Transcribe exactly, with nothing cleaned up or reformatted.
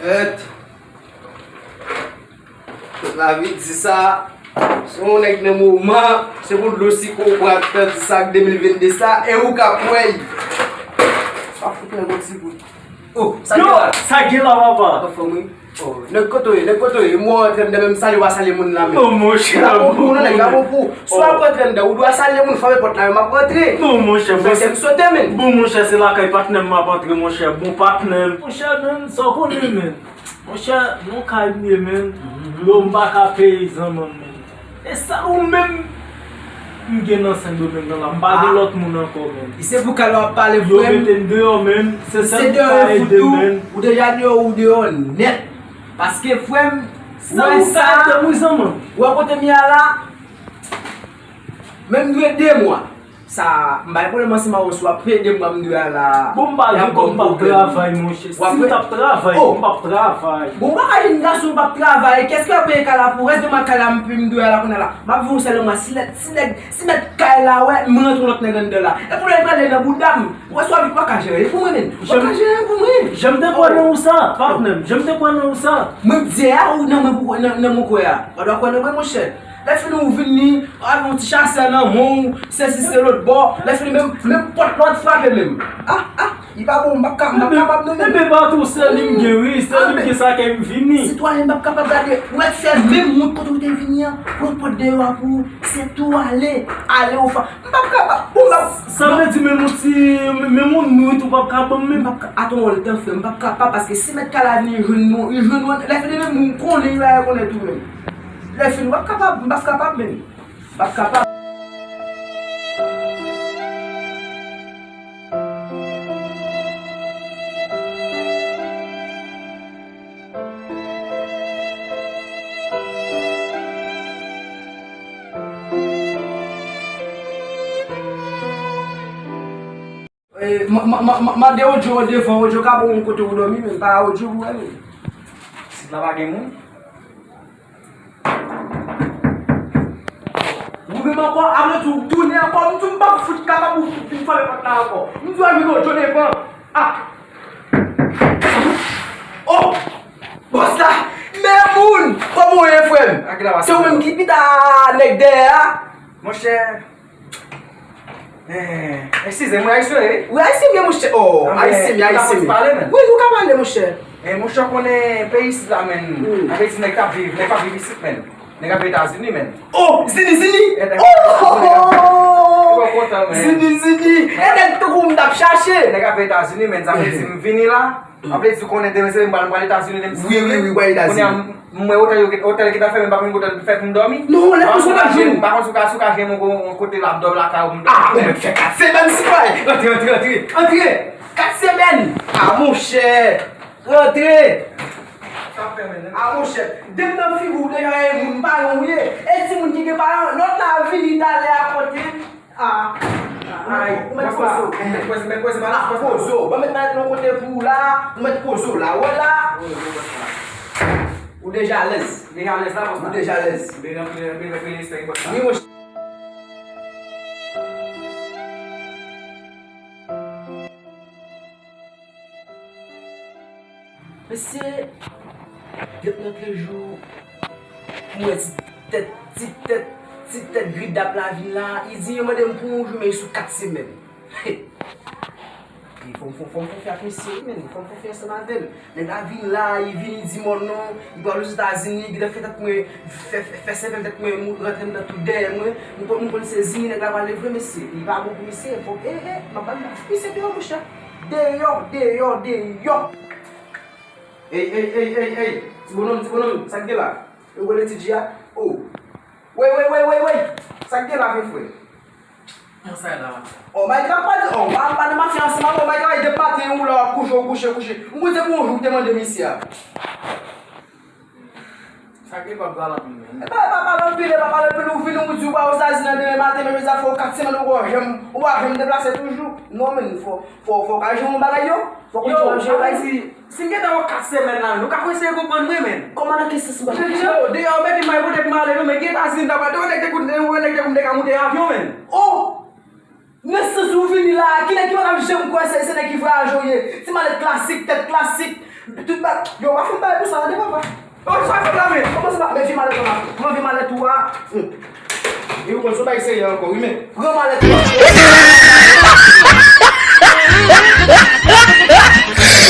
Èt. Tout lavi di sa. Se yon nèg nan moman, se pou dlo siko w pran tan di sa ak de mil vennde sa, e ou k ap wè y. Pa fout nèg yon ti bout. Oh, sa gen la? Sa gen la, papa? Anfòm, wi. Oh, nèg kote w ye, nèg kote w ye? M wè w antre anndan, menm salye w pa salye moun nan menm. Non, monchè. L ap bon pou ou, non, nèg la bon pou ou. Si w ap antre anndan, ou dwe salye moun, fèmen pòt la, menm ap antre. Non, monchè, bon, se m sote, menm. Bon, monchè, se lakay patnè m m ap antre, monchè. Bon, patnè m. Monchè, menm, sa w konnen, menm. Monchè, non kay m ye, menm. Dlo m pa ka peye zanmanm, menm. E sa ou menm, m gen nan Sendomeng nan la, m pa gen lòt moun ankò, menm. Se pou kal w ap pale, frè m. Yo mete m deyò, menm. Se sèl moun ka ede m, menm. Ou deja deyò, ou deyò nèt. Paske, frè m, sa ou ka ede m, wi, zanmanm. Ou wè kote m ye a la, menm m dwe de mwa. Sa, m bay pwoblèm ansanm avè w, si w ap ede m, m dwe al la. Bon, m pa gen kòb, m p ap travay, monchè. Si m t ap travay, m p ap travay. Bon, ou pa ka jwenn gason, ou p ap travay. Kiyès ki ap peye kay la pou ou? Rès de mwa kay la, m, m dwe al la kounye a la. M ap viv yon sèl mwa. Si nèg, si nèg, si mèt kay la wè m rantre yon lòt nèg anndan la. Epi lè l prale nan bouda m. Ou wè sa w ap di, ou pa ka jere pou mwen menm. Ou pa ka jere pou mwen. Jan m te kwè nan ou sa, patnè m. Jan m te kwè nan ou sa. Mwen m di a, ou nan mwen pou, nan, nan mwen kwè a. Ou pa dwe kwè nan mwen, monchè. Lè fini ou vini, al yon ti chasè nan men w, sesi se lòt bò. Lè fini menm, menm pòt la w t frape menm. Ah, ah, li pa bon, m p ap ka, m p ap kapab non menm. Bebe pa tou, se li m gen wi, se li m gen sa kè m vini. Sitwayen, m p ap kapab gade, ou mèt fè menm wout kote ou te vini an, yon pòt deyò a pou ou, se tou ale, ale ou fa, m p ap kapab, ou p ap. Sa vle di menm yon ti, menm yon nwit ou p ap ka ban m menm? M p ap ka, atann yon tan frè, m p ap kapab, paske si mèt kay la vini jwenn nou, li jwenn nou, lè fini menm moun konnen, li va rekonèt ou menm. Lè fini, w ap kapab, m p ap kapab menm. M p ap kapab. Eh, ma, ma, ma, ma, mande Odjo devan, Odjo ka ba w yon kote pou dòmi, men pa Odjo pou wè, men. Sit la pa gen moun. Ou menm ankò, apre tou, tounen ankò, m di w m p ap fout kapab ou fout vin frape pòt la ankò. M di w al jwenn Odjo devan. Ah! Oh! Bòs la! Men moun! Kòman w ye, frè m? Se ou menm ki pita nèg dèyè a? Monchè, Eh, eskize m, wi, ayisyen wi. Wi, ayisyen m ye, monchè. Oh, ayisyen m ye, ayisyen m ye. Wi, nou ka pale, monchè. Eh, monchè, w konnen peyi isit la, menn. Sa vle di nèg k ap viv, nèg k ap viv isit, menn. Nèg ap viv Etazini, menn. Oh, Zini, Zini. Oh! Zini, Zini. E nèg tankou m t ap chache. Nèg ap viv Etazini, menn. Sa vle di m vini la. Sa vle di, ou konnen demen se m pral, m pral Etazini, demen se... Wi, wi, wi, w pral Etazini. Kounye a, m wè otèl yo, otèl gentan fèmen, m pa konn ki otèl fè m dòmi. Non, lè konsa w ap jwenn. Pa konn si w ka, si w ka jwenn yon, yon kote l ap dòmi lakay ou. Ah, ou mèt fè kat semèn, sitwayen. Rantre, rantre, rantre. Rantre. Kat semèn. Ah, monchè. Rantre. Ah, monchè. Depi nan figi w deja yon moun paran w ye. E timoun ki gen paran, lòt la vini talè a pote. Ah, ah, ou mèt poze w. Mèt poze, mèt poze, mèt poze. Ah, poze w. Ban m mèt malèt nan kote pou ou la. Ou mèt poze w la. Ou wè la. Ou deja alèz. Deja alèz la, bòs la. Ou deja alèz. Byen, byen, byen, byen, respè, bòs la. Wi, monchè. Mesye, gen nan de jou, m wè ti tèt, ti tèt, ti tèt gridap la vin la. Li di yo mande m pou yon jou, men sou kat semèn. Hey! Fò m, fò m, fò m fè fè ak mesye, wi, menn. Fò m fè fè ansanm avè l. Nèg la vin la, li vin, li di m, oh non, li pral Ozetazini, li gentan fè tèt mwen, fè, fè, fè sèvèl tèt mwen, mou-, rantre anndan tou dèyè mwen. M konn, m konn se Zini nèg la pale vre, mesye. Li pa bon pou misye. Fò, eh, eh, m ap ba l, m ap fout misye deyò, monchè. Deyò, deyò, deyò. Ey, ey, ey, ey, ey. Ti bonòm, ti bonòm, sa k gen la? Ou wè Leti Dji a? Oh. Wey, wey, wey, wey, wey. Sa k gen la, vye frè? Nan sa la. Oh, Mike la pa di, oh, pa, pa nan mafya ansanm avè w, Mike la, depi maten ou la, w ap kouche, w kouche, kouche. M konnen se pou yon jou w te mande misye a. Sa k gen pa pale anpil, men. E pa, pa pale anpil, e pa pale anpil, ou vini, ou di w pa Ozetazini nan demen maten, men mezanmi, fè w kat semèn ou pa janm, ou pa janm deplase toujou. Non, men, fò, fò, fò w ka jwenn yon bagay yo. Fò w kontinye ap jere bagay. Si m gentan wè w kat semèn la, menn, ou ka eseye konprann mwen, menn. Kòman nan ki sans m pa konprann? Yo, deyò, mete m al pote m ale, non, men ki Etazini m ta pral, te wè nèg te konn, te wè nèg te konn te ka moute avyon, menn. Oh! Nan sans ou vini la, ki nèg ki pa t ap janm kwè se, se nèg ki vwayaje w ye? Ti malèt klasik, tèt klasik, Tout ba, yo, pa fin bay pou sa, tande papa. Yo, sa fè la, men. Kòman se pa, men vye malèt ou la. Pran vye malèt ou a. Hmm. E ou konn se bay serye ankò, wi, men. Pran malèt ou a.